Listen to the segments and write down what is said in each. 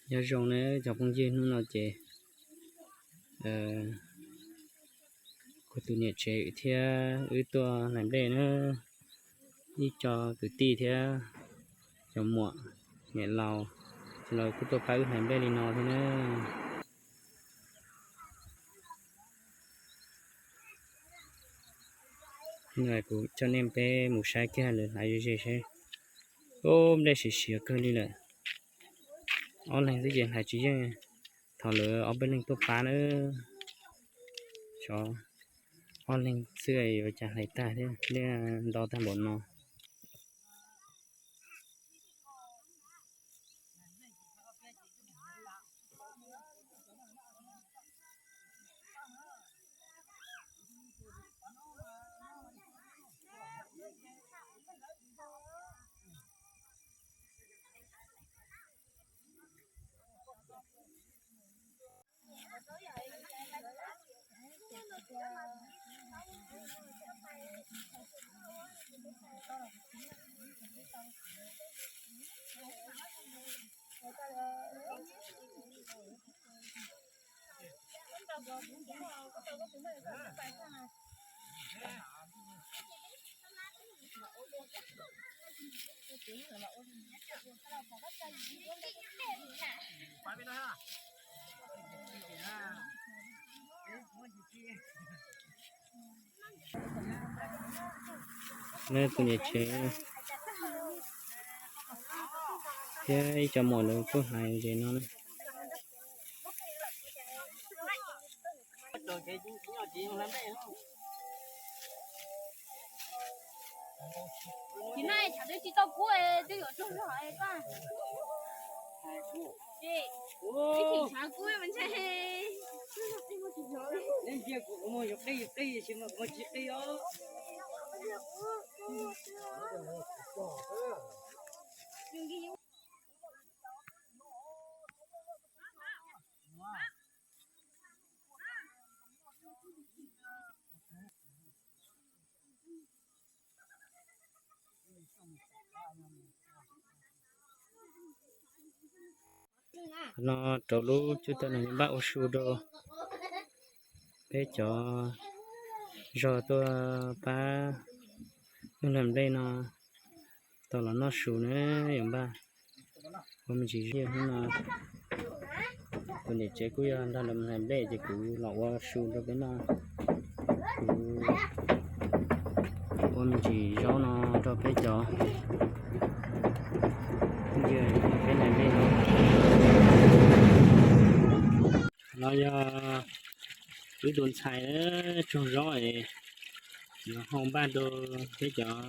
Nyob zoo nawb cov phooj ywg, hnub no ces kuv tus niam tsev thiab wb tuaj hlais nplej na, ib co kwv tij thiab cov muam niam laus, ces los kuj tuaj pab wb hlais nplej li no thiab na. Kuv coj nej peb mus saib kiag lawv hlais ze ze seb. Ub, nplej siav siav kawg li lawm. Ob leeg xwb ces hlais tsis yeej, thov lawv ob peb leeg tuaj pab na. Xyov ob leeg xwb yuav cas hlais tag thiab, nplej ntau tag npaum no. Neb tus niam tsev thiab ib co muam lawv kuj hlais ze no na. No rau lub cub tawm no yuav npaj ua su rau peb cov zog tuaj pab wb hlais nplej no tau los noj su na. Yuav npaj ua me ntsis zog hnub no, kuv niam tsev kuj yog nrog lawv hlais nplej ces kuv los ua su rau peb noj. Kuv ua me ntsis zaub no rau peb cov, peb hlais nplej no. No yog wb tus ntxhais tsaug zaub es yuav hau npaj rau peb cov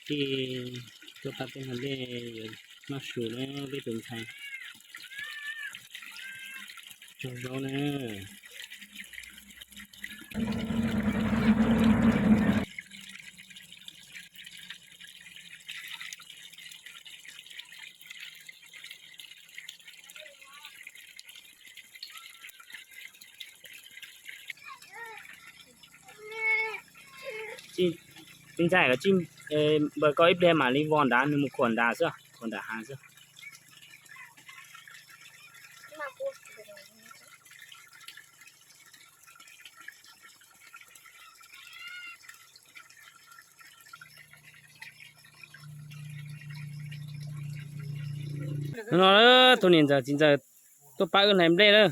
tij tuaj pab peb hlais nplej yuav noj su na, peb tus ntxhais tsaug zaub na. Ib ntxaij, npawg, koj ib pliag mam li vos nrad, nws mus khuam nrad xwb, khuam nram hav xwb. No tus niam ntxawm txiv ntxawm tuaj pab wb hlais nplej lawm.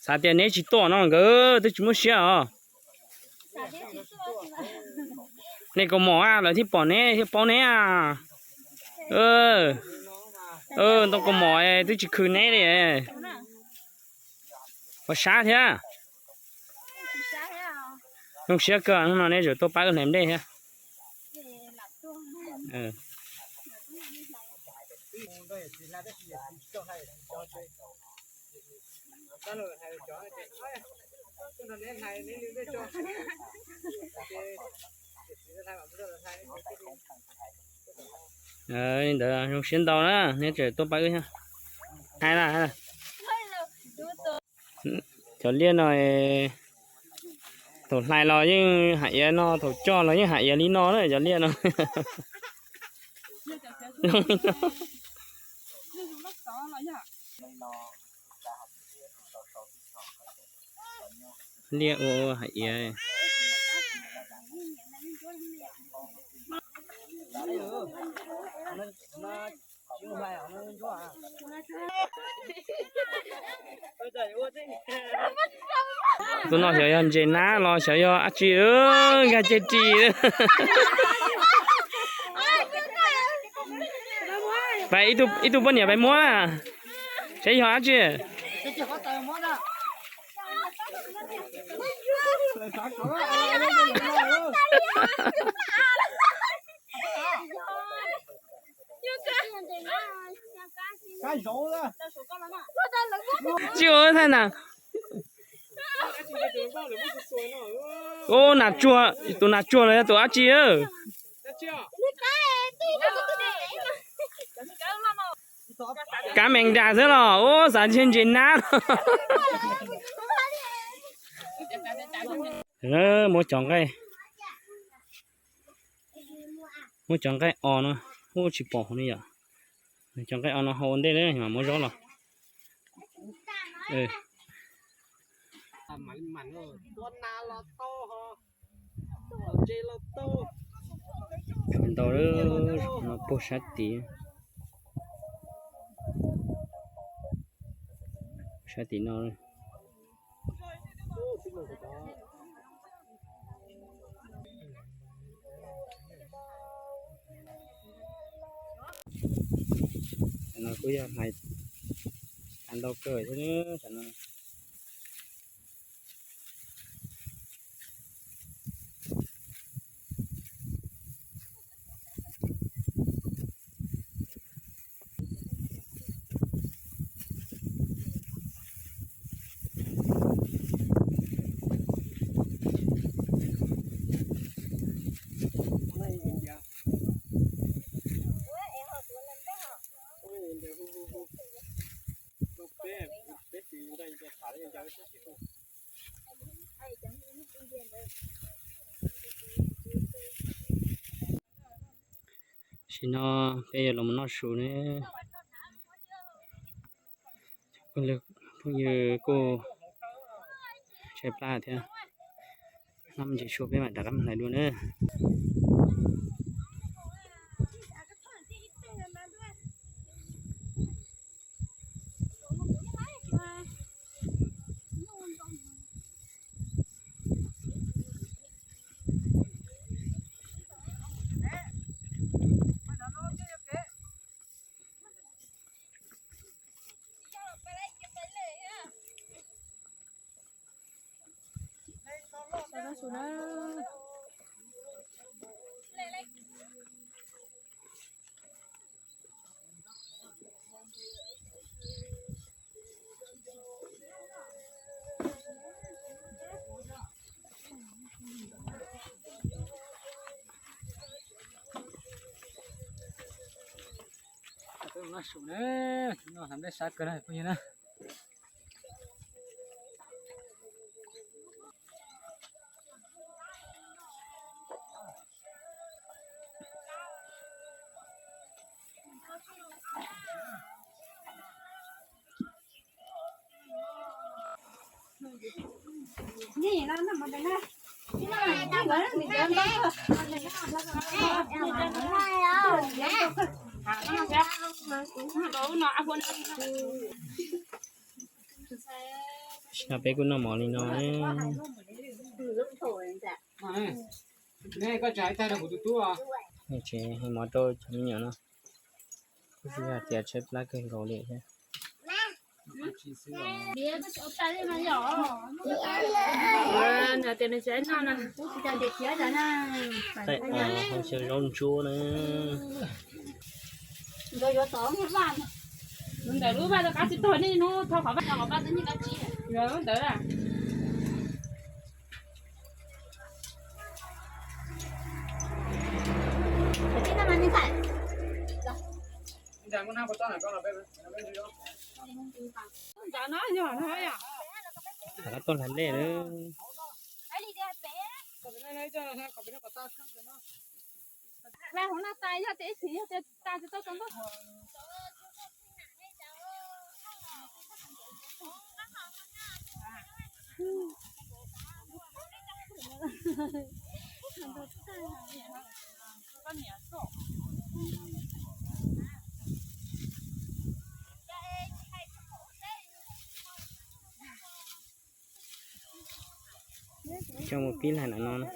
Xav tias neb tsis tuaj no nkawd twb tsis muaj siab os. Nej kaus mom lawv thiaj pom neb thiaj paub neb. Ntoo kaus mom twb tsis khwv neb li. Ua sab thiab. Zoo siab kawg, hnub no neb tseem tuaj pab wb hlais nplej thiab. Li ntawd zoo siab ntau na, neb tseem tuaj pab wb thiab. Hais na, cov liaj no, thaum hlais los yeej hais iav no, thaum coj los yeej hais iav li no na cov liaj no. Liaj ua hais iav. Tus no xyov yog ntses nab los xyov yog dab tsi, nkag ceg ris. Pais ib tug poj niam pais muab, saib yog dab tsi. Tsis ua thaij na. Ub, nas tsuag, tus nas tsuag los yog tus dab tsi? Kab mees das xwb los ub, xav ntshe ntses nab. Muab cov nqaij, muab cov nqaij os no, ub tsis pom ne yom. Cov nqaij os no hau ua ntej na mas muab zaub los. Tshuav ntau no puag sab tid, sab tim no. Tam no kuj yog hais tag ntau kawg thiab tam no. Tam sim no peb yuav los mus noj su ne. Phooj ywg kuj tshaib plab thiab, noj me ntsis su peb mam rov qab mus hlais dua na. Noj su na, noj hlais nplej sab kawg na phooj ywg na. Peb kuj noj mov li no. Tsev hais mov rau cov me nyuam no, kuj tsis yog tias tshaib plab kawg nkaus li thiab. Ntawm lub vaj rau qab tsis tog nej hnub thau qhov vaj, qhov vaj twb nyiag dab tsi. Ntawd. Rov qab tuaj hlais nplej na. Coj mus pib lag nram no na.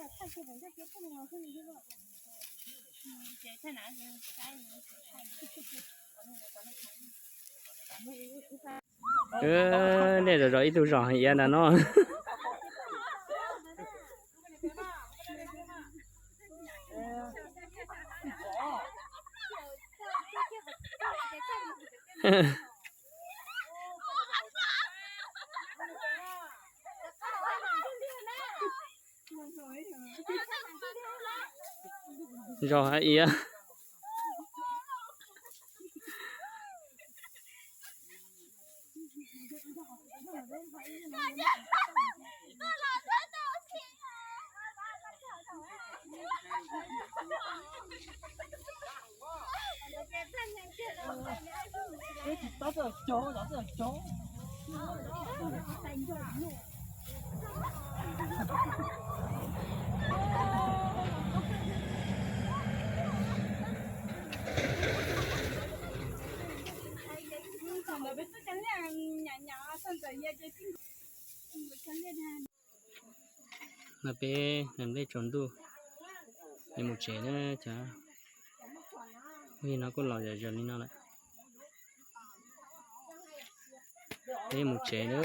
Nej zov zov ib tug zos heev iav ntag no. Zos hais iav. No peb nplej tsaus ntuj, peb mus tsev na cov. Vij no kuj los zom zaws li no lawm. Peb mus tsev na.